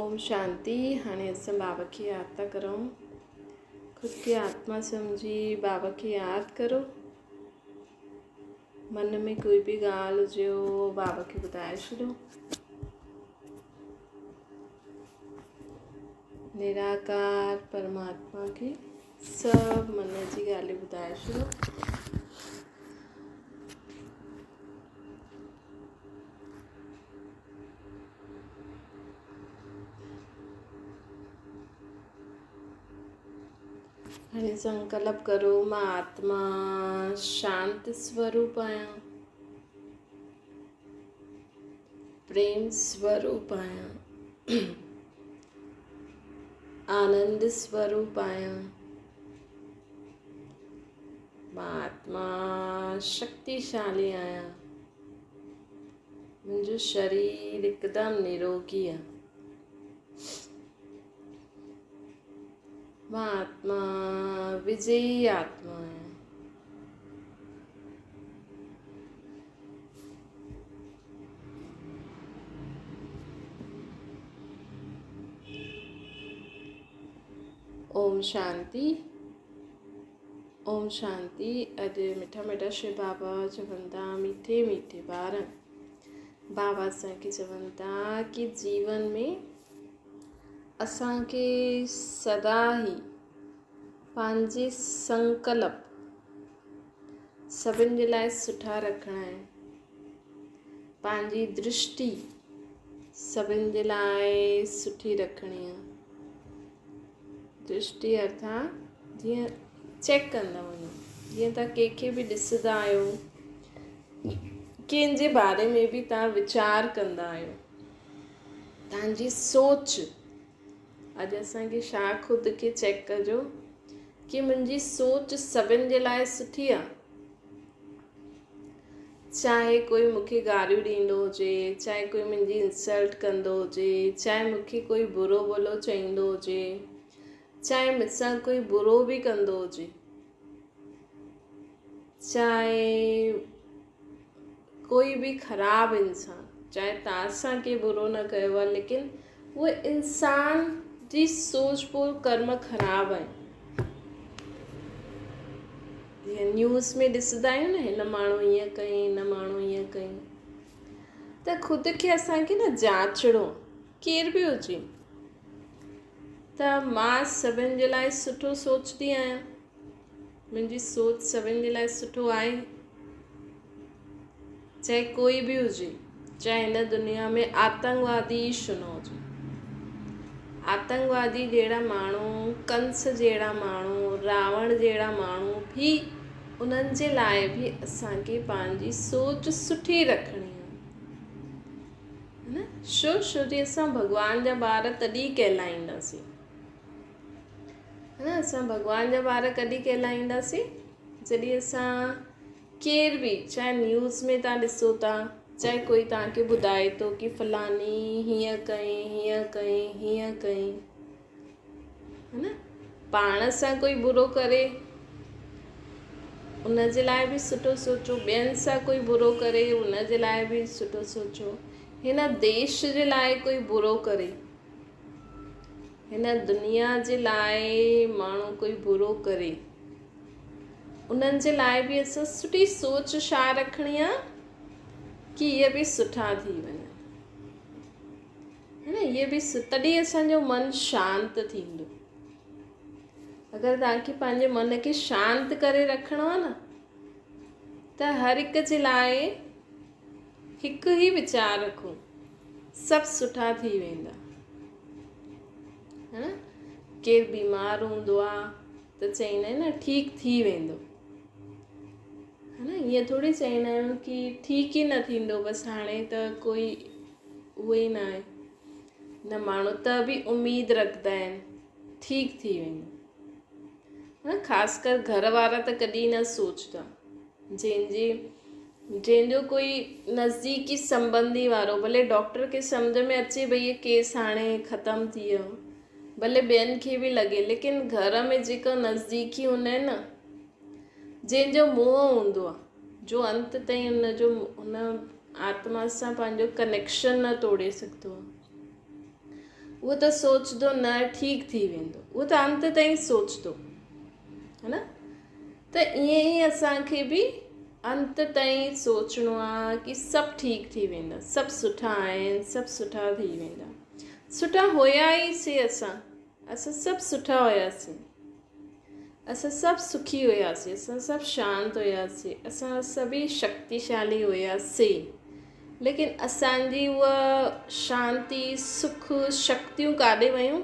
اوم شانتي هاڻي اسان بابا کي ياد ٿا ڪرون خود کي آتما سمجهي بابا کي ياد ڪرو من ۾ ڪوئي به ڳالهه هجي اهو بابا کي ٻڌائي ڇڏو نراڪار پرماتما کي سڀ من جي ڳالهيون ٻڌائي ڇڏو. هاڻي سنڪلپ ڪرو مان آتما شانت سوروپ آهيان پريم سوروپ آهيان آنند سوروپ آهيان. مان آتما شڪتيشالي آهيان. منهنجو شرير هڪدم نروگي آهي. مان آتما وجئي آتما آهيان. اوم شانتي اوم شانتي اڄ مٺا مٺا شو بابا چون ٿا مٺي مٺي ٻار بابا اسان کي چون ٿا ڪي جيون ۾ اسان کي سدا ئي پنهنجي سنڪلپ سڀن جي لاء سٺا رکڻا آهن. پنهنجي درشٽي سڀن جي لاء سٺي رکڻي آهي. درشٽي ارٿات جيئن چيڪ ڪندا وڃو جيئن توهان ڪنهن کي به ڏسندا آهيو ڪنهن جي باري ۾ به توهان ويچار ڪندا آهيو توهان جي سوچ اڄ اسان کي ڇا خود کي چيڪ ڪجو ڪي منهنجي سوچ سڀن جي لاء سٺي آ چاهي ڪوئي مون کي گاريون ڏيندو هجي چاهي ڪوئي منهنجي انسلٽ ڪندو هجي چاهي مون کي ڪوئي برو ڀلو چئيندو هجي چاهي مون سان ڪوئي برو به ڪندو هجي چاهي ڪوئي به خراب انسان چاهي توهان سان ڪنهن برو نه ڪيو آهي ليڪن اهي انسان جي سوچ پوء ڪرم خراب آهن جيئن نيوز ۾ ڏسندا آهيون نه هن ماڻهو هيئن ڪئي هن ماڻهو هيئن ڪئي ته خود کي اسانکي نه جاچڻو ڪير به هجي ته مان سڀن جي لاء سٺو سوچندي آهيان منهنجي سوچ سڀن جي لاء سٺو آهي. چاهي ڪوئي به هجي، چاهي هن دنيا ۾ آتنگوادي ئي ڇو نه هجي. آتنگوادي جهڙا ماڻهو، ڪنس جهڙا ماڻهو، راوڻ جهڙا ماڻهو به انهن جي لاء به اسان کي پنهنجي سوچ سٺي رکڻي آهي. نه ڇو ڇو جي اسان ڀڳوان جا ٻار تڏهن ڪهلائينداسين. نه اسان ڀڳوان جا ٻار ڪڏهن ڪهلائينداسين جڏهن اسان ڪير به چاهي نيوز ۾ تان ڏسو ٿا چاهي ڪوئي توهان کي ٻڌائي ٿو ڪي فلاني هيئن ڪئي هيئن ڪئي هيئن ڪئي نه پاڻ سان ڪوئي برو ڪري ان جي لاء به سٺو سوچو ٻين سان ڪوئي برو ڪري ان جي لاء به سٺو سوچو هن ديش جي لاء ڪوئي برو ڪري هن دنيا جي لاء ماڻهو ڪوئي برو ڪري انهن جي لاء به اسان سٺي سوچ ڇا رکڻي آ ڪي اهي به سٺا ٿي وڃن نه اهي به تڏهن اسان جو من شانت ٿيندو اگر توهان کي پنهنجي من کي شانت ڪري رکڻو آ نه ته هر هڪ جي لاء هڪ ئي ويچار رکو سڀ سٺا ٿي ويندا. ها نه ڪير بيمار هوندو آ ته چئيندا آهن نه ٺيڪ ٿي ويندو. ها نه ائين ٿوري چئيندا آهيون ڪي ٺيڪ ئي نه ٿيندو بس هاڻي ته ڪوئي اهو ئي نه آهي. نه ماڻهو ته به اميد رکندا آهن ٺيڪ ٿي ويندو. ها خاص ڪر گهر وارا ته ڪڏهن نه سوچدا. جنهن جي جنهن جو ڪوئي نزديڪي سنٻنڌي وارو ڀلي ڊاڪٽر کي سمجهه ۾ اچي ڀئي هي ڪيس هاڻي ختم ٿي ويو ڀلي ٻين کي به لڳي ليڪن گهر ۾ جيڪا نزديڪي هوندا آهن نه جنهن جو موهه هوندو آهي جو انت تائين ان جو ان آتما سان پنهنجو ڪنيڪشن نه ٽوڙي سگهندو آهي. اهو ته سوچندو نه ٺيڪ ٿي ويندو، اهو ته انت تائين سوچندو ها نه. ته ائين ئي اسان کي به انت تائين سوچڻو آ ڪي سڀ ٺيڪ ٿي ويندا، سڀ سٺا آهن، سڀ سٺا ٿي ويندا. سٺا هيا ئي سي اسان، اسان سڀ سٺا هياسين، اسان سڀ سکي هياسين، اسان سڀ شانت هياسين، اسان سڀئي شڪتيشالي هياسين. ليڪن اسان جي اها شانتي، سک، شڪتيون ڪاڏي ويون؟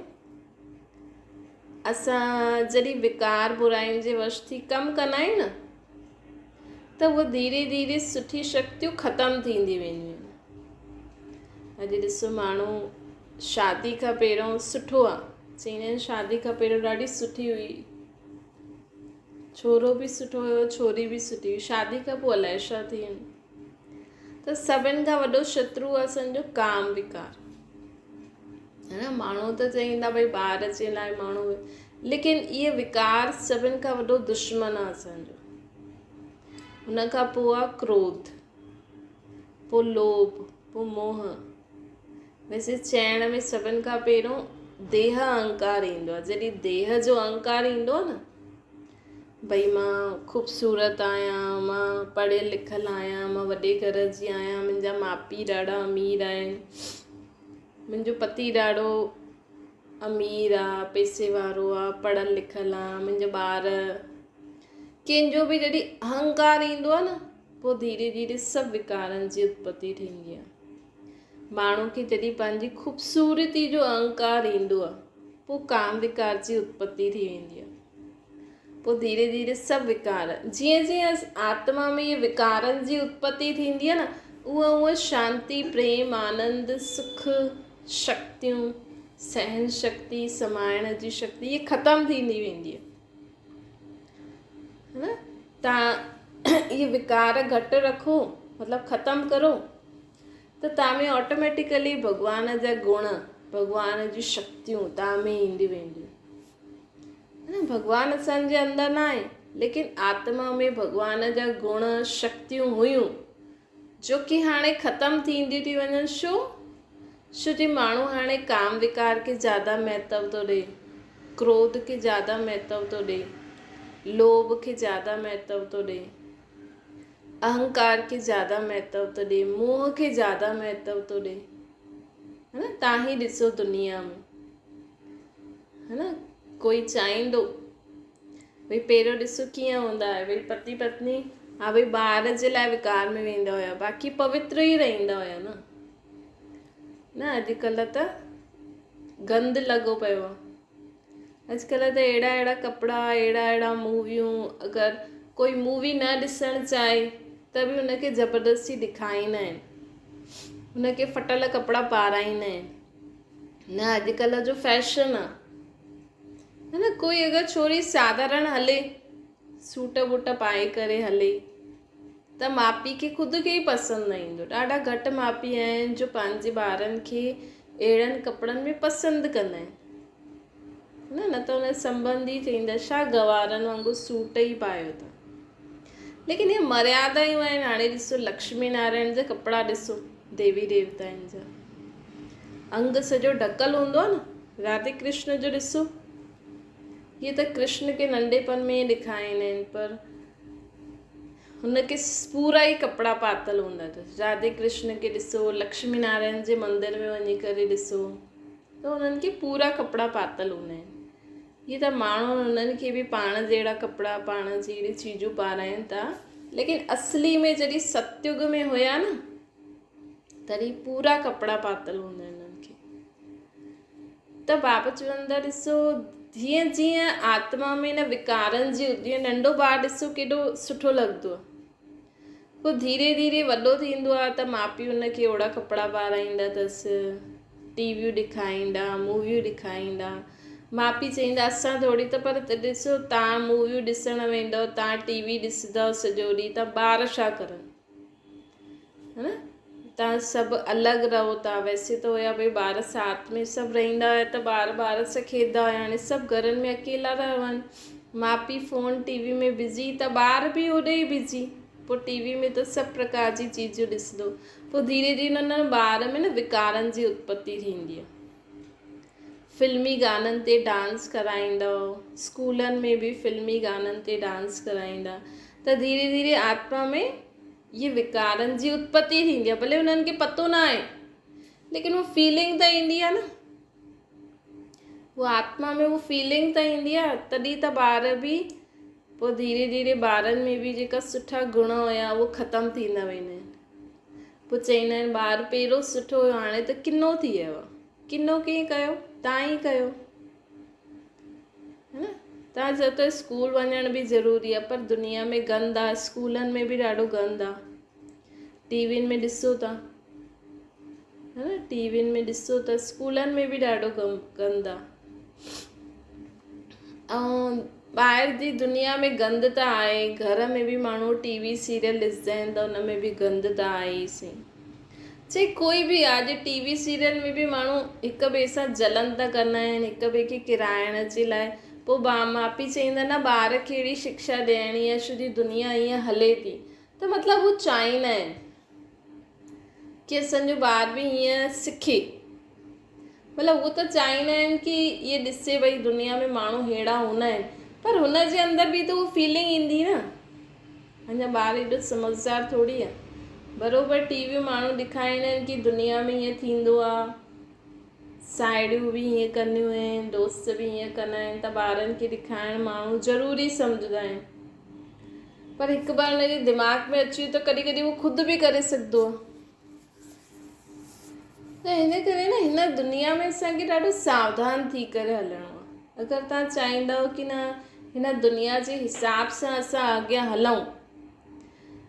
اسان جڏهن وڪار براين جي وش ٿي ڪم ڪندا آهيون نه ته اهي ڌيري ڌيري سٺي شڪتيون ختم ٿيندي وينديون آهن. اڄ ڏسو ماڻهو شادي کان پهريون سٺو آهي، چوندا آهن شادي کان پهريون ڏاڍي سٺي هئي، ڇورو به سٺو هيو ڇوري به سٺي هئي، شادي کان پوء الائي ڇا ٿي ويو. ته سڀن کان وڏو شترو آهي اسان جو ڪام وڪار. ها نه، ماڻهو ته چئيندا ڀئي ٻار جي لاء ماڻهو، ليڪن اهي وڪار سڀن کان وڏو دشمن آهي اسان جو. ان کان پوء آهي ڪروڌ، پوء لوڀ، پوء موهه. ويسي چئڻ ۾ سڀن کان پهريون ديهه اهنڪار ايندو آهي. جڏهن ديهه جو اهنڪار ايندو آهي نه، ڀئي مان خوبصورت آهيان، مان پڙهيل لکيل آهيان، مان وڏي گهر جي آهيان، منهنجا ماء پيء ڏاڍا امير آهن، منهنجو پتي ڏاڍو امير آ، پئسي وارو آ، پڙهيل لکيل آ، منهنجا ٻار، ڪنهن جو به جڏهن اهنڪار ايندو آ نه پوء ڌيري ڌيري سڀ وڪارن جي اتپتي ٿيندي آ. ماڻهو کي جڏهن پنهنجي خوبصورتي جو اهنڪار ايندو آ پوء ڪام وڪار جي اتپتي ٿي ويندي آ. پوء ڌيري ڌيري سڀ وڪار، جيئن جيئن آتما ۾ اهي وڪارن جي اتپتي ٿيندي آهي نه، اونئن اونئن شانتي، پريم، آنند، سک، شڪتيون، سهن شڪتي، سمائڻ جي شڪتي اهي ختم ٿيندي ويندي آهي. نه تان اهي وڪار گهٽ رکو، مطلب ختم ڪرو ته تان ۾ آٽوميٽيڪلي ڀڳوان جا گڻ، ڀڳوان جون شڪتيون تان ۾ اينديون وينديون. نه ڀڳوان اسان جي اندر نه آهي، ليڪن آتما ۾ ڀڳوان جا گڻ شڪتيون هيون جو ڪي هاڻي ختم ٿينديون ٿي وڃن. ڇو؟ ڇو جي ماڻهو هاڻي ڪام وڪار کي زياده مهتو ٿو ڏي، ڪروڌ کي زياده مهتو ٿو ڏي، لوڀ کي زياده مهتو ٿو ڏي، اهنڪار کي زياده مهتو ٿو ڏي، موهه کي زياده مهتو ٿو ڏي. ها نه، تان هي ڏسو دنيا ۾ ها نه، ڪوئي چاهيندو ڀئي پهريون ڏسو ڪيئن هوندا هيا ڀئي پتي پتني ها ڀئي ٻار جي لاء وڪار ۾ ويندا هيا، باقي پوتر ئي رهندا هيا نه. نه اڄڪلهه ته گند لڳو پيو آهي. اڄڪلهه ته اهڙا اهڙا ڪپڙا، اهڙا اهڙا موويون، اگر ڪوئي مووي نه ڏسڻ چاهي ته به ان کي زبردستي ڏکائيندا آهن، ان کي ڦٽل ڪپڙا پارائيندا آهن. نه اڄڪلهه جو فيشن آ ها نه، ڪوئي اگر ڇوري ساڌارڻ هلي، سوٽ بوٽ پائي ڪري هلي ته ماء پيء کي خود کي ئي پسند نه ايندو. ڏاڍا گهٽ ماء پيء آهن جو پنهنجي ٻارن کي اهڙن ڪپڙن ۾ پسند ڪندا آهن نه، نه ته ان سنٻنڌي چئيندا ڇا گوارن وانگر سوٽ ئي پايو اٿا. ليڪن اهي مريادائون آهن. هاڻي ڏسو لڪشمي نارائڻ جا ڪپڙا ڏسو، ديوي ديوتائن جا انگ سڄو ڍڪل هوندو آهي نه. راڌي ڪرشن جو ڏسو، هي ته ڪرشن کي ننڍپڻ ۾ ئي ڏيکاريندا آهن پر هن کي پورا ئي ڪپڙا پاتل هوندا اٿس. راڌي ڪرشن کي ڏسو، لڪشمي نارائڻ جي مندر ۾ وڃي ڪري ڏسو ته انهن کي پورا ڪپڙا پاتل هوندا آهن. هي ته ماڻهو انهن کي به پاڻ جهڙا ڪپڙا، پاڻ جهڙيون چيزون پارائين ٿا، ليڪن اصلي ۾ جڏهن ستيگ ۾ هيا نه تڏهن پورا ڪپڙا پاتل هوندا آهن انهن کي. ته بابا چون ٿا ڏسو جيئن جيئن آتما ۾ نه وڪارن جي جيئن ننڍو ٻار ڏسو ڪيڏو سٺو لڳندو آهي، پوء ڌيري ڌيري وڏو ٿيندو آهي ته ماء پيء ان کي اوڙا ڪپڙا پارائيندا اٿس، ٽي ويون ڏيکاريندا، موويون ڏيکاريندا. ماء پيء چئيندا اسان ٿوري ته پر ڏسو تان موويون ڏسڻ ويندؤ، تان ٽي وي ڏسندؤ سڄو ڏينهن ته ٻار ڇا ڪرن؟ ها نه تان سڀ الڳ رهو ٿا. ويسي ته هيا ڀئي ٻار ساٿ ۾ سڀ رهندا هيا ته ٻار ٻار سان کيڏندا هيا، هاڻي سڀ گهرن ۾ اڪيلا ٿا رهن، ماء پيء فون ٽي وي ۾ بزي ته ٻار به هوڏي ئي بزي. پوء ٽي وي ۾ ته سڀ پرڪار جي چيزون ڏسندو، پوء ڌيري ڌيري ان ٻار ۾ نه وڪارن جي اتپتي ٿيندي آهي. فلمي گانن تي ڊانس ڪرائيندؤ، اسڪولن ۾ به فلمي گانن تي ڊانس ڪرائيندا ته ڌيري ڌيري آتما ۾ اهي وڪارن جي اتپتي ٿيندي آهي ڀلي انهن کي پتو نه آهي ليڪن هو فيلنگ ته ايندي آهي نه هو آتما ۾ هو فيلنگ ته ايندي آهي تڏهن ته ٻار به پوء ڌيري ڌيري ٻارن ۾ به جيڪا سٺا گڻ هيا اهو ختم ٿيندا ويندا آهن پوء چئيندا آهن ٻار پهريون سٺو هيو هاڻي ته ڪنو ٿي ويو آهي ڪنو ڪنهن ڪيو؟ تان ئي ڪيو. ها نه؟ تان چئو ته اسڪول وڃڻ به ضروري آهي پر دنيا ۾ گند آهي اسڪولن ۾ به ڏاڍو گند آهي. ٽي وين ۾ ڏسو ٿا ها نه ٽي وين ۾ ڏسو ته اسڪولن ۾ به ڏاڍو گند آهي ۽ ٻاهر جي دنيا ۾ گند ته آهي گهر ۾ به ماڻهو ٽي وي سيريل ڏسندا آهن ته ان ۾ به گند ته آهي ئي سهي. چي ڪوئي به آ اڄ ٽي وي سيريل ۾ به ماڻهو هڪ ٻئي سان جلن ٿا ڪندا آهن هڪ ٻئي کي ڪيرائڻ جي لاء پوء با ماء پيء چئيندا نه ٻار کي اهڙي شڪشا ڏيڻي آهي ڇو جي دنيا ائين هلي ٿي ته مطلب هو چاهيندا آهن ڪي اسان جو ٻار به هيئن سکي مطلب هو ته چاهيندا آهن ڪي اهي ڏسي ڀئي دنيا ۾ ماڻهو ههڙا هوندا آهن پر هن جي اندر به ته اها فيلنگ ايندي نه اڃا ٻار ايڏو سمجهدار ٿوري آهي بروبر ٽي وي ماڻهو ڏيکاريندا آهن ڪي دنيا ۾ هيئن ٿيندو آهي ساهيڙيون به هيئن ڪنديون آهن دوست به هيئن ڪندا آهن ته ٻارن کي ڏيکارڻ ماڻهو ضروري سمجهندا آهن پر هڪ بار هن جي دماغ ۾ اچي ويو ته ڪڏهن ڪڏهن هو خود به ڪري سگهندو آهي ته هن ڪري نه هن دنيا ۾ اسان کي ڏاڍو ساوڌان ٿي ڪري هلڻو آهي اگر توهان چاهيندؤ ڪي نه هن دنيا جي حساب سان اسان اڳيان هلون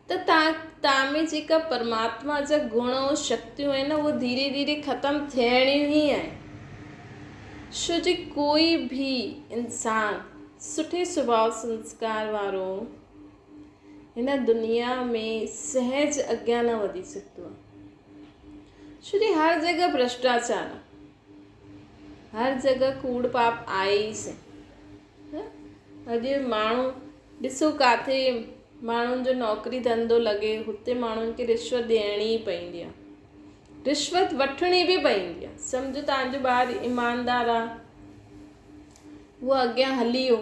ته توهان توهان ۾ جيڪا پرماتما جا گڻ ۽ شڪتيون آهن نه اهي ڌيري ڌيري ختم ٿيڻيون ئي آهن ڇو جي ڪوئي به انسان سٺي سڀاء سنسڪار وارو هن دنيا ۾ سهج اڳيان نه وڌي سگهندو آهي. ڇو جو هر جڳهه ڀرشٽاچار آهي. هر جڳهه ڪوڙ پاپ آهي ئي سهي. اڄ ماڻهو ڏسو ڪاٿي ماڻهن جو نوڪري ڌنڌو لڳي هتي ماڻهن کي رشوت ڏيڻي ئي پوندي آهي. رشوت وٺڻي به پوندي آهي. سمجهو توهان جو ٻار ايماندار آهي اهو اڳيان هلي ويو.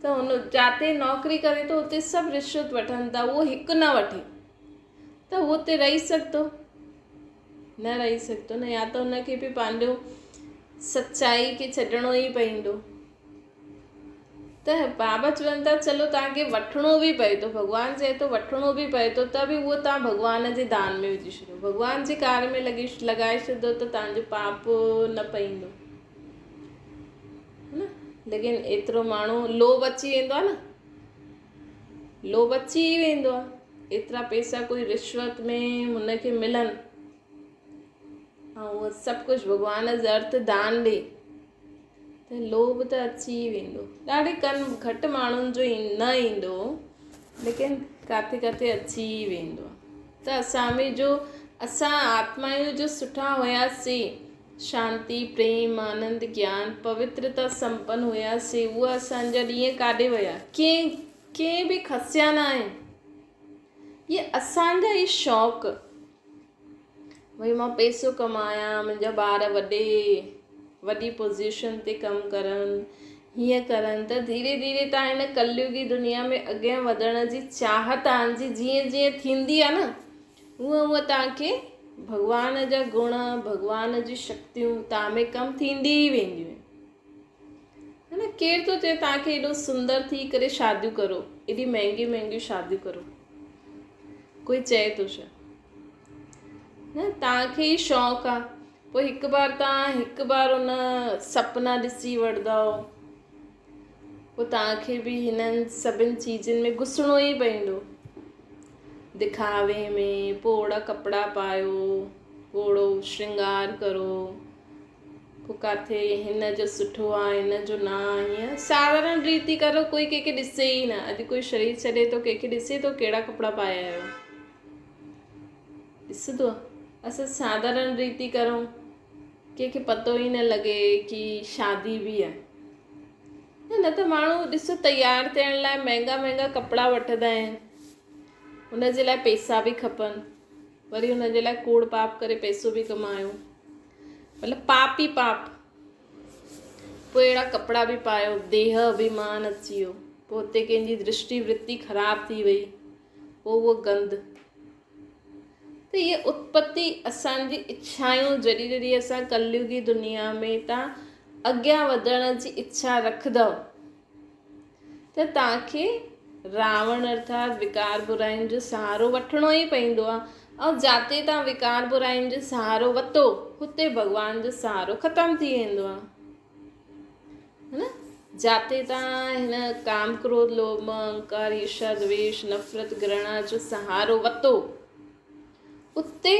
ته هن جاتي نوڪري ڪري ٿو اتي سڀ رشوت وٺن ٿا اهو هڪ نه وٺي ته هو اتي رهي سگهندو نه رهي سگهندو نه يا ته هن کي به پنهنجو سچائي کي ڇڏڻو ئي پوندو ته بابا چون ٿا چلو توهان کي وٺڻو به پئي ٿو ڀڳوان چئي ٿو وٺڻو به پئي ٿو ته به اهو توهان ڀڳوان جي دان ۾ وجهي ڇڏيو ڀڳوان جي ڪاري ۾ لڳي لڳائي ڇڏيو ته توهان جو پاپ نه پوندو نه ليڪن ايترو ماڻهو لوڀ اچي ويندو آهي نه لوڀ اچي ئي ويندو آهي ايترا پئسا ڪوئي رشوت ۾ هن کي ملن ۽ اهو سڀ ڪجهه ڀڳوان جي ارٿ دان ڏي ته لوڀ ته اچي ئي ويندو ڏاڍي ڪن گهٽ ماڻهن جو نه ايندو ليڪن ڪاٿي ڪاٿي اچي ئي ويندو ته اسان ۾ جو اسان آتمائون جو سٺا هياسين شانتي، پريم، آنند، گيان، پوترتا سمپن هيا سي اهي اسان جا ڏينهن ڪاڏي ويا؟ ڪنهن ڪنهن به کسيا نه آهن. اهي اسان جا ئي شوق ڀئي مان پئسو ڪمايان، منهنجا ٻار وڏي وڏي پوزيشن تي ڪم ڪرن، هيئن ڪرن ته ڌيري ڌيري تان هن ڪليوگي دنيا ۾ اڳيان وڌڻ جي چاهت توهان جي جيئن جيئن ٿيندي آهي نه هونء هونء توهان کي ڀڳوان جا گڻ، ڀڳوان جون شڪتيون توهان ۾ ڪم ٿيندي ئي وينديون آهن. ها نه ڪير ٿو چئي توهان کي ايڏو سندر ٿي ڪري شاديون ڪرو، ايڏي مهنگيون مهنگيون شاديون ڪرو. ڪوئي چئي ٿو ڇا؟ نه توهان کي ئي شوق آ. پوء هڪ بار توهان هڪ بار ان سپنا ڏسي وٺندؤ. پوء توهان کي به هنن سڀن چيزن ۾ گهسڻو ئي پوندو. دکاوي ۾ پوء اوڙا ڪپڙا پايو، پوء اوڙو شرنگار ڪرو، پوء ڪاٿي هن جو سٺو آ هن جو نه آ هيئن ساڌارڻ ريتي ڪرو ڪوئي ڪنهن کي ڏسي ئي نه. اڄ ڪوئي شرير ڇڏي ٿو ڪنهن کي ڏسي ٿو ڪهڙا ڪپڙا پائي آيو آ. ڏسندو آ. اسان ساڌارڻ ريتي ڪرون. ڪنهن کي پتو ئي نه لڳي ڪي شادي به آهي نه ته ماڻهو ڏسو تيار ٿيڻ لاء مهنگا مهنگا ڪپڙا وٺندا آهن ان جي لاء پئسا به کپن وري ان جي لاء ڪوڙ پاپ ڪري پئسو به ڪمايو مطلب پاپ ئي پاپ. پوء اهڙا ڪپڙا به پايو، ديهه اڀيمان اچي ويو، پوء اتي ڪنهن جي درشٽي ورتي خراب ٿي وئي، پوء اهو گند. ته هيء اتپتي اسان جي اڇائون جڏهن جڏهن اسان ڪليوگي دنيا ۾ تان اڳيان وڌڻ جي اڇا رکندؤ ته توهان کي راوڻ ارٿات وڪار براين جو سهارو وٺڻو ئي پئيندو آهي ۽ جاتي توهان وڪار براين جو سهارو وتو هتي ڀڳوان جو سهارو ختم ٿي ويندو آهي نه جاتي توهان هن ڪام ڪروڌ لوڀ موه اهنڪار ايرشا دويش نفرت گرڻا جو سهارو وتو اتي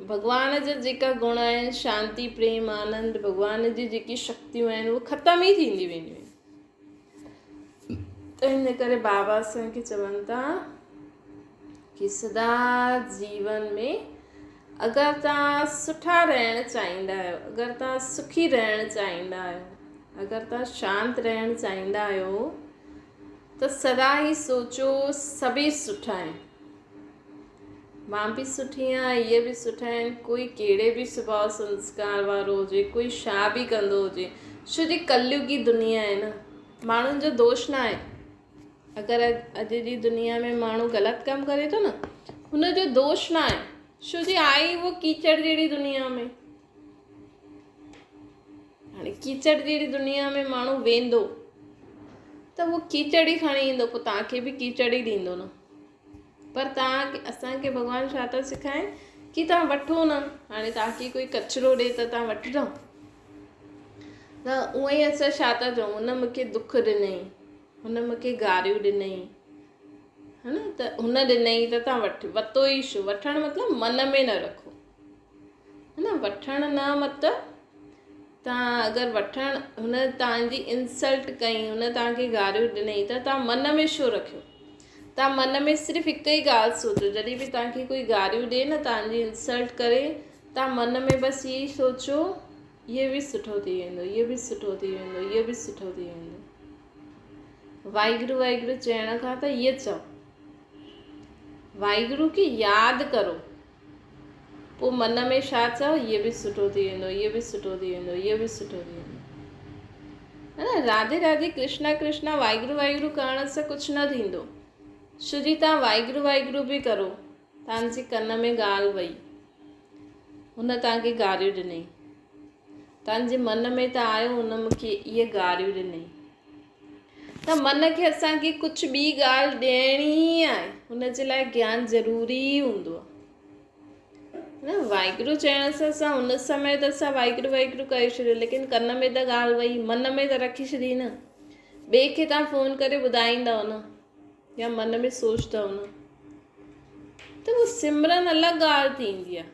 ڀڳوان جا جيڪا گڻ آهن شانتي پريم آنند ڀڳوان جي جيڪي شڪتيون آهن اهي ختم ئي ٿيندي وينديون آهن ته ان ڪري بابا اسان کي چون ٿا ڪي سدا جيون ۾ اگر توهان سٺا رهڻ چاهيندا آهيو اگر توهان سکي رهڻ چاهيندا آهيو اگر توهان شانت رهڻ چاهيندا آهيو ته سدا هي سوچو سڀئي سٺا آهن مان به سٺي آهيان اهي به سٺا آهن ڪوئي ڪهڙي به سڀاء سنسڪار وارو هجي ڪوئي ڇا به ڪندو هجي ڇو جي ڪليوگي دنيا آهي نه ماڻهن جو دوش نه آهي اگر اڄ جي دنيا ۾ ماڻهو غلط ڪم ڪري ٿو نه هن جو دوش نه آهي ڇو جي آهي ئي اهو ڪيچڙ جهڙي دنيا ۾ هاڻي ڪيچڙ جهڙي دنيا ۾ ماڻهو ويندو ته اهو ڪيچڙ ئي کڻي ايندو پوء توهان کي به ڪيچڙ ئي ڏيندو نه پر توهان کي اسان کي ڀڳوان ڇا ٿا سکائن ڪي توهان وٺو نه هاڻي توهان کي ڪوئي ڪچرو ڏي ته توهان وٺندو ته اونئن ئي اسان ڇا ٿا چئون هن مون کي دک ڏنئي هن مون کي گاريون ڏنئي ها نه ته هن ڏنئي ته توهان وٺ وتو ئي ڇو وٺڻ مطلب من ۾ نه رکو ها نه وٺڻ نه مطلب توهان اگر وٺڻ هن توهان جي انسلٽ ڪئي هن توهان کي گاريون ڏنئي ته توهان من ۾ ڇو رکيو توهان من ۾ صرف هڪ ئي ڳالهه سوچو جڏهن به توهان کي ڪوئي گاريون ڏي نه توهان جي انسلٽ ڪري توهان من ۾ بس هي سوچو اهو به سٺو ٿي ويندو اهو به سٺو ٿي ويندو اهو به سٺو ٿي ويندو واهگرو واهگرو چئڻ کان ته اهي چئو واهگرو کي ياد ڪرو پوء من ۾ ڇا چئو، هيء به سٺو ٿي ويندو، هيء به سٺو ٿي ويندو، هيء به سٺو ٿي ويندو. ها نه راڌي راڌي ڪرشنا ڪرشنا واهگرو واهگرو ڪرڻ سان ڪجهه نه ٿيندو. ڇو جي توهان واهگرو واهگرو به ڪرو، توهان جي ڪن ۾ ڳالهه وئي، هن توهان کي گاريون ڏنئي. توهان جي من ۾ ته آيو هن مون کي اهي گاريون ڏنئي. ته من کي اسان کي ڪجهه ٻي ڳالهه ڏيڻي ئي آهي هن جي لاء گيان ضروري ئي هوندو آهي نه واهگرو چئڻ سان اسان ان سمي ته اسان واهگرو واهگرو ڪري ڇڏيو ليڪن ڪن ۾ ته ڳالهه وئي من ۾ ته رکي ڇڏي نه ٻئي کي تان فون ڪري ٻڌائيندؤ نه يا من ۾ سوچدؤ نه ته اهو سمرن الڳ ڳالهه ٿيندي آهي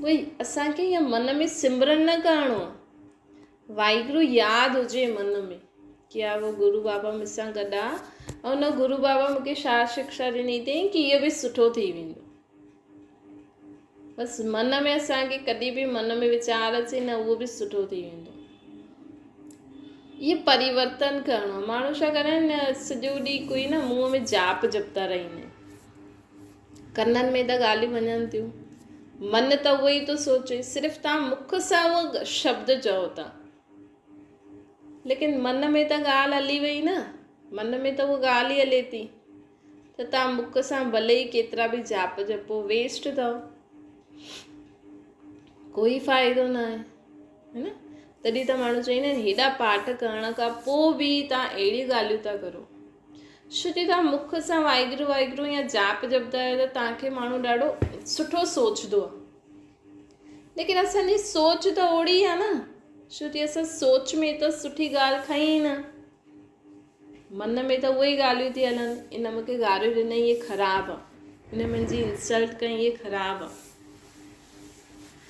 اهي اسان کي ائين من ۾ سمرن نه ڪرڻو آهي واهگرو ياد هجي من ۾ ڪي ها اهو گرو بابا مون سان گڏ آ ۽ ان گرو بابا مون کي ڇا شڪشا ڏني اٿئي ڪي اهو به سٺو ٿي ويندو بس من ۾ اسان کي ڪڏهن به من ۾ ويچار اچي نه اهو به سٺو ٿي ويندو اهي پريورتن ڪرڻو ماڻهو ڇا ڪندا آهن سڄو ڏينهن ڪوئي نه منهن ۾ جاپ جپتا رهندا آهن ڪنن ۾ ته ڳالهيون وڃن ٿيون، من ته اهو ئي ٿو سوچي، صرف توهان مک سان اهو شبد چئو ٿا، ليڪن من ۾ ته ڳالهه هلي وئي نه، من ۾ ته اها ڳالهه ئي هلي ٿي ته توهان مک سان ڀلي ئي ڪيترا به جاپ جپو ويسٽ اٿو، ڪوئي فائدو نه آهي هي نه تڏهن ته ماڻهو چوندا آهن هيڏا پاٺ ڪرڻ کان پوء به توهان اهڙيون ڳالهيون ٿا ڪرو. ڇو جي توهان مک سان واهگرو واهگرو يا جاپ جپدا آهيو ته توهان کي ماڻهو ڏاڍو سٺو سوچدو آهي ليڪن اسان جي سوچ ته اوڙي آهي نه ڇو جي اسان سوچ ۾ ته سٺي ڳالهه کنئي ئي نه من ۾ ته اهي ئي ڳالهيون ٿي هلن ان مون کي گاريون ڏنئي اهي خراب آهي ان منهنجي انسلٽ ڪئي اهي خراب آهي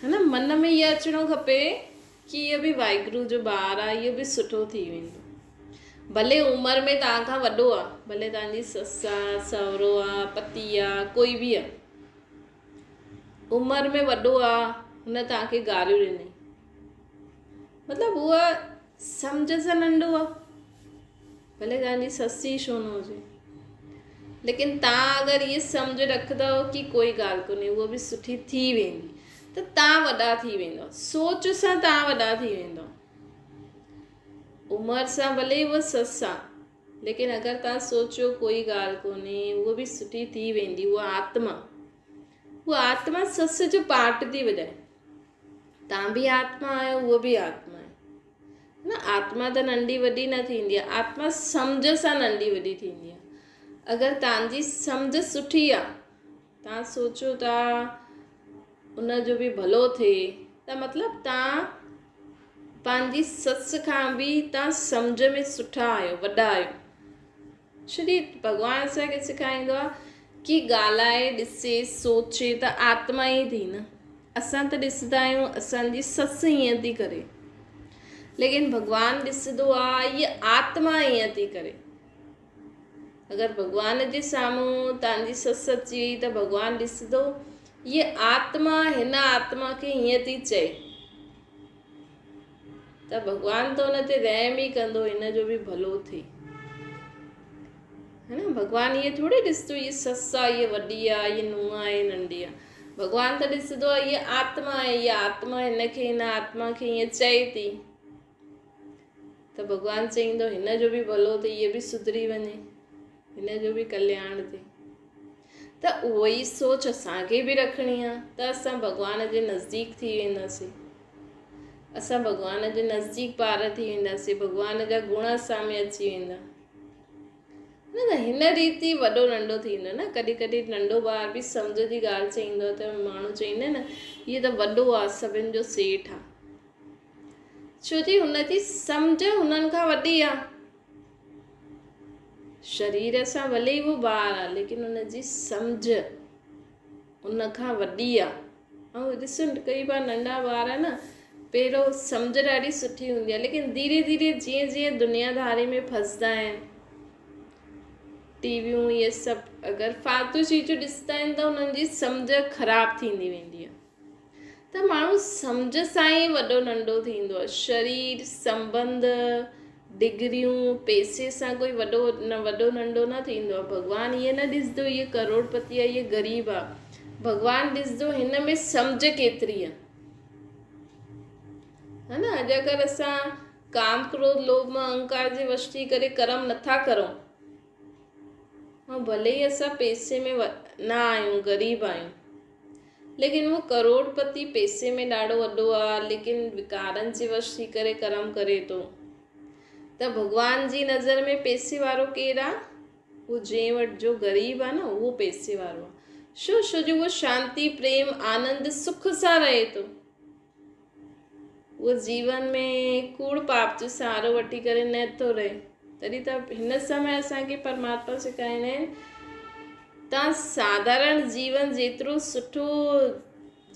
هي نه من ۾ اهو اچڻو کپي ڪي اهو به واهگرو جو ٻار آ اهو به سٺو ٿي ويندو ڀلي عمر ۾ توهان کان وڏو آ ڀلي توهان جي سس آ سهرو آ پتي آ ڪوئي به آ عمر ۾ وڏو آ هن توهان کي گاريون ڏني مطلب هو سمجھ سان ننڍو آ ڀلي توهان جي سس ئي ڇو نه هجي ليڪن توهان اگر هيء سمجھ رکندؤ ڪي ڪوئي ڳالهه ڪونهي هوء به سٺي ٿي ويندي ته توهان وڏا ٿي ويندؤ سوچ سان توهان وڏا ٿي ويندؤ. عمر سان ڀلي ئي هوء سس آ، ليڪن اگر توهان سوچيو ڪوئي ڳالهه ڪونهي، هوء به سٺي ٿي ويندي، هوء آتما، هوء آتما سس جو پارٽ ٿي وڄائي. توهان به آتما آهيو، هوء به آتما آهي. نه آتما ته ننڍي وڏي نه ٿيندي آهي، آتما سمجهه سان ننڍي وڏي ٿيندي آهي. اگر توهان جي سمجهه سٺي آهي، توهان سوچو ٿا ان جو به ڀلو ٿئي ته مطلب توهان پنهنجي سس کان به توهان سمجهه ۾ سٺا آهيو، وڏا آهيو. شري ڀڳوان اسان کي سيکاريندو آهي ڪي ڳالهائي، ڏسي، سوچي ته آتما ئي ٿي نه. اسان ته ڏسندا آهيون اسان جي سس ائين ٿي ڪري، ليڪن ڀڳوان ڏسندو آهي هيء آتما ائين ٿي ڪري. اگر ڀڳوان جي سامهون توهان جي سس اچي وئي ته ڀڳوان ڏسندو هيء آتما هن آتما کي هيئن ٿي چئي ته ڀڳوان ته ان تي رحم ئي ڪندو هن جو به ڀلو ٿئي. هي نه ڀڳوان ائين ٿوري ڏسندو هيء سس آ هيء وڏي آ هيء نونهن آ هيء ننڍي آ. ڀڳوان ته ڏسندو آ هيء آتما آهي هيء آتما هن کي هن آتما کي هيئن چئي ٿي. ته ڀڳوان چئيندو هن جو به ڀلو ٿئي هيء به سڌري وڃي هن جو به ڪلياڻ ٿئي ته اهو ئي سوچ اسان کي به رکڻي آ ته اسان ڀڳوان جي نزديڪ ٿي وينداسين اسان ڀڳوان جي نزديڪ ٻار ٿي وينداسين ڀڳوان جا گڻ اسان ۾ اچي ويندا نه ته هن ريت ئي وڏو ننڍو ٿيندو نه ڪڏهن ڪڏهن ننڍو ٻار به سمجهه جي ڳالهه چئيندو آ ته ماڻهو چئيندا نه هيء ته وڏو آ سڀن جو سيٺ آ ڇو جي هن جي سمجهه هنن کان وڏي آ. شرير سان ڀلي ئي هو ٻار آ ليڪن هن جي سمجهه ان کان وڏي آ. ۽ ڏسو ڪئي بار ننڍا ٻار نه پهريون سمجهه ڏاڍي سٺي هوندي آ ليڪن ڌيري ڌيري جيئن جيئن دنياداري ۾ ڦسدا آهن ٽي ويون اهي سڀ اگر فالتو چيزون ڏسندا آهن ته انهن جي سمجهه خراب ٿيندي ويندي آ. ته ماڻهو سمجهه سان ئي وڏو ننڍو ٿيندو آهي. شرير، سنٻنڌ، ڊگريون، پئسي سان ڪوئي وڏو نه وڏو ننڍو نه ٿيندو آهي. ڀڳوان ائين نه ڏسندو هيء ڪروڙپتي آهي هيء غريب آهي. ڀڳوان ڏسندو هن ۾ سمجهه ڪيتري آهي. ها نه اڄ اگر اسان ڪام ڪروڌ لوڀ موه اهنڪار جي وش ٿي ڪري ڪرم نٿا ڪرون ۽ ڀلي ئي اسان پئسي ۾ نه آهيون غريب آهيون ليڪن اهو ڪروڙ پتي پئسي ۾ ڏاڍو وڏو آ ليڪن وڪارن جي وش ٿي ڪري ڪرم ڪري ٿو ته ڀڳوان جي نظر ۾ پئسي وارو ڪير آ؟ اهو جنهن وٽ جو غريب آ نه اهو پئسي وارو آ ڇو؟ ڇو جو اهو شانتي پريم آنند سک سان رهي ٿو اهو جيون ۾ ڪوڙ پاپ جو سهارو وٺي ڪري نه ٿو رهي. تڏهن ته هن سمي اسان کي پرماتما سيکاريندا آهن ته ساڌارڻ جيون جيترو سٺو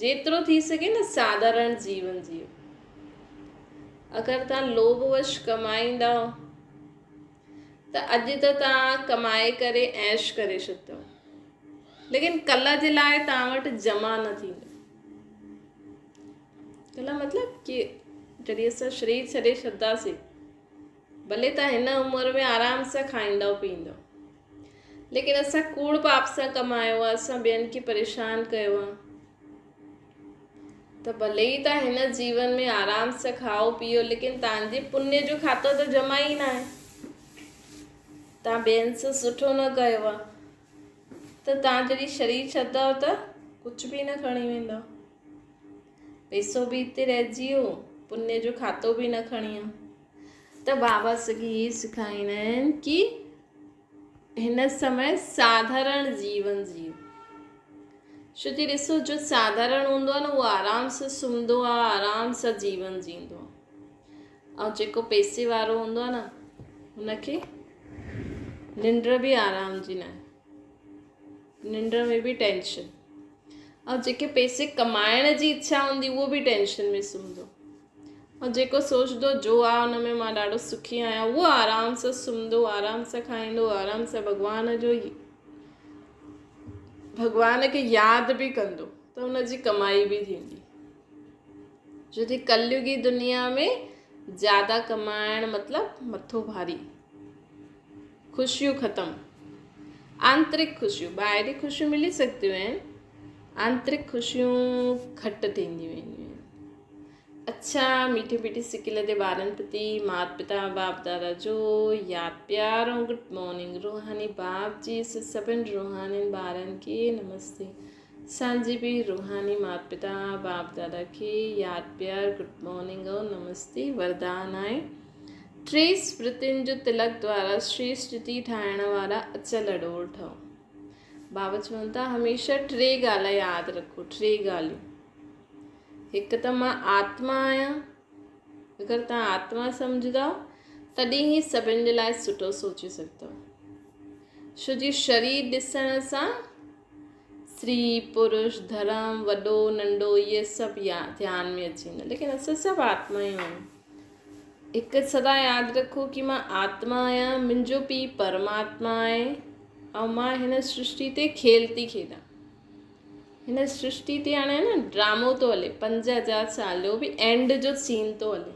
جيترو ٿي سگهي نه ساڌارڻ جيون جيو. اگر تان لوڀ وش ڪمائيندا ته اڄ ته تان ڪمائي ڪري عيش ڪري ڇڏندؤ ليڪن ڪلهه جي لاء تان وٽ جمع نه ٿيندو. ڪلهه مطلب ڪي جڏهن اسان شرير ڇڏي ڇڏنداسين ڀلي تان هن عمر ۾ آرام سان کائيندؤ پيئندؤ ليڪن اسان ڪوڙ پاپ سان ڪمايو آهي اسان ٻين کي پريشان ڪيو آهي ته ڀلي ئي تان هن جيون ۾ آرام سان کائو پيئو ليڪن تان جي پني جو کاتو ته جمع ئي نه آهي تان ٻين سان سٺو نه ڪيو آهي ته تان جڏهن شرير ڇڏندؤ ته ڪجهه به نه کڻي ويندؤ پئسو به هتي رهجي ويو پني جو کاتو به نه کڻي ويو ته بابا سگهي هي سکائيندا آهن ڪي هن سمي ساڌارڻ جيون جيو ڇو جي ڏسو جو ساڌارڻ هوندو آهي نه اهو آرام سان سمهندو آهي آرام سان جيون جيندو آهي ۽ جيڪو پئسي وارو هوندو آهي نه هن کي ننڊ به آرام جي نه ننڊ ۾ به ٽينشن ۽ جيڪي پئسي ڪمائڻ جي اڇا هوندي اهو به ٽينشن ۾ سمهندو ۽ جيڪو سوچندو جو آ ان ۾ مان ڏاڍو سکي آهيان اهو آرام سان سمهندو آرام سان کائيندو آرام سان ڀڳوان جو ڀڳوان کي ياد به ڪندو ته ان جي ڪمائي به ٿيندي جو جي ڪليوگي دنيا ۾ زياده ڪمائڻ مطلب مٿو ڀاري خوشيون ختم آنترڪ خوشيون ٻاهري خوشيون ملي سگهنديون آهن آنترڪ خوشيون گهٽ ٿينديون وينديون آهن. اڇا ميٺي ميٺي سڪيل تي ٻارن پرتي مات پتا باپ دادا جو ياد پيار ۽ گڊ مارننگ روحاني باپ جي سڀن روحانين ٻارن کي نمستي اسان جي به روحاني مات پتا باپ دادا کي ياد پيار گڊ مارننگ ۽ نمستي وردان آهي ٽي سمرتين جو تلڪ دوارا شريشٽي ٺاهڻ وارا اچل اڏول ٺهو بابا چون ٿا هميشه ٽي ڳالهه ياد رکو ٽي ڳالهيون هڪ ته مان آتما آهيان. اگر توهان آتما سمجهندؤ تڏهن ئي سڀن جي لاء سٺو سوچي سگهندؤ. ڇو جي شرير ڏسڻ سان استري پرش ڌرم وڏو ننڍو اهي سڀ ڌيان ۾ اچي ويندا ليڪن اسان سڀ آتما ئي آهيون. هڪ سدا ياد رکو ڪي مان آتما آهيان منهنجو پيء پرماتما آهي ۽ مان هن سرشٽي تي کيل ٿي کيڏان. هن سرشٽي تي هاڻي نه ڊرامو ٿو هلي 5000 سال جو به اينڊ جو سين ٿو هلي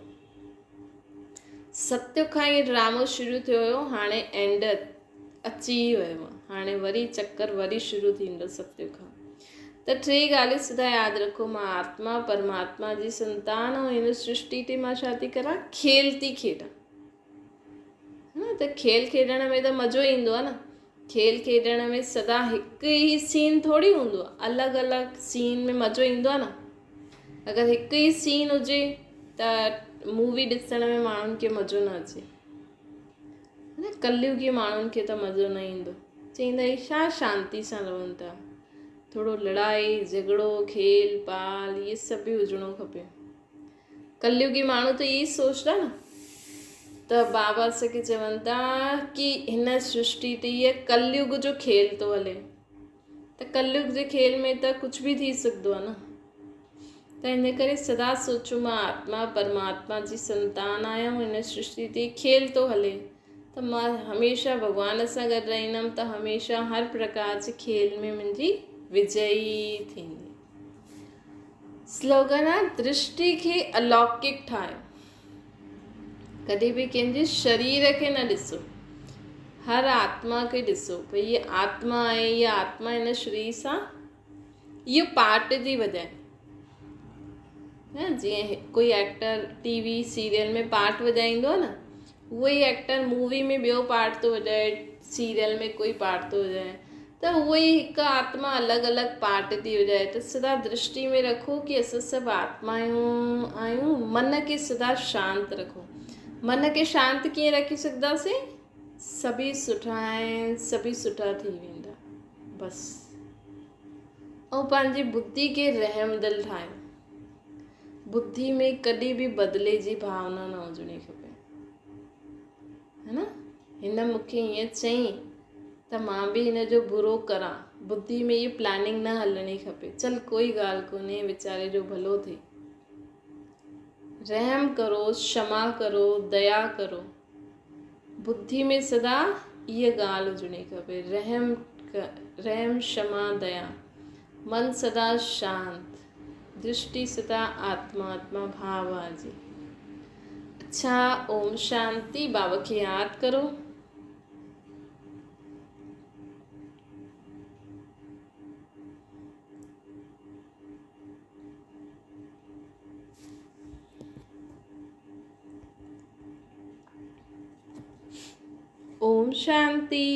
ستيو کان هي ڊرامو شروع ٿيو هيو هاڻي اينڊ اچي ئي ويو هاڻي وري چڪر وري شروع ٿيندو ستيو کان ته ٽي ڳالهيون سدا ياد رکو مان آتما پرماتما جي سنتان ۽ هن سرشٽي تي مان ڇا ٿي ڪران کيل ٿي کيڏان نه ته کيل کيڏڻ ۾ ته مزو ايندو آهي نه کيل کيڏڻ ۾ سدا هڪ ئي سين ٿوري هوندو آهي الڳ الڳ سين ۾ مزو ايندو آهي نه اگر هڪ ئي سين هجي ته مووي ڏسڻ ۾ ماڻهن کي مزو نه اچي نه ڪليوگي ماڻهن کي ته مزو نه ايندو چئيندا هي ڇا شانتي سان رهن ٿا ٿورو لڙائي جهڳڙو کيل پال اهي سڀ به هجڻو کپي ڪليوگي ماڻهو ته اهي سوچدا نه ته بابا اسان کي چون ٿا ڪي هن سرشٽي تي هيء ڪليوگ جو کيل ٿو هلي ته ڪليوگ جي کيل ۾ ته ڪجهه به ٿي سگهندو آهي نه ته ان ڪري سدا سوچو مان آتما پرماتما جي سنتان آهيان هن سرشٽي تي کيل ٿو هلي ته مان هميشه ڀڳوان سان گڏ رهندم ته هميشه هر پرڪار جي کيل ۾ منهنجي وجئي ٿيندي سلوگن آ درشٽي کي الوڪڪ ٺاهيو. ڪڏهن به ڪنهن جي شرير کي نه ڏسو. هر آتما کي ڏسو ڀئي هيء آتما آهي هيء آتما هن شرير سان اهو پارٽ ٿي وڄائي. جيئن ڪوئي ايڪٽر ٽي وي سيريل ۾ پارٽ وڄائيندو آهي نه اهو ئي ايڪٽر مووي ۾ ٻيو پارٽ ٿو وڄائي سيريل ۾ ڪوئي پارٽ ٿو وڄائي ته اهو ئي هڪ آتما الڳ الڳ پارٽ ٿي وڄائي ته سدا درشٽي ۾ رکو ڪي اسان سڀ آتمايون آهيون من کي سدا شانت رکو من کي شانت ڪيئن رکي سگهنداسين سڀئي سٺا آهن سڀئي سٺا ٿي ويندا بس ۽ پنهنجي ٻڌي کي رحم دل ٺاهيو ٻڌي ۾ ڪڏهن به بدلي جي ڀاونا نه هجڻي کپي ها نه هن مون کي ائين چئين ته مان به هن جو برو ڪران ٻڌي ۾ اها پلاننگ نه هلڻي کپي چل ڪوئي ڳالهه ڪونهي ويچاري جو ڀلو ٿئي رحم ڪرو شما ڪرو ديا ڪرو ٻڌي ۾ سدا اها ڳالهه هجڻي کپي رحم رحم شما ديا من سدا شانت درشٽي سدا آتما آتما ڀاو آجي اڇا اوم شانتي بابا کي ياد ڪرو. اوم شانتي.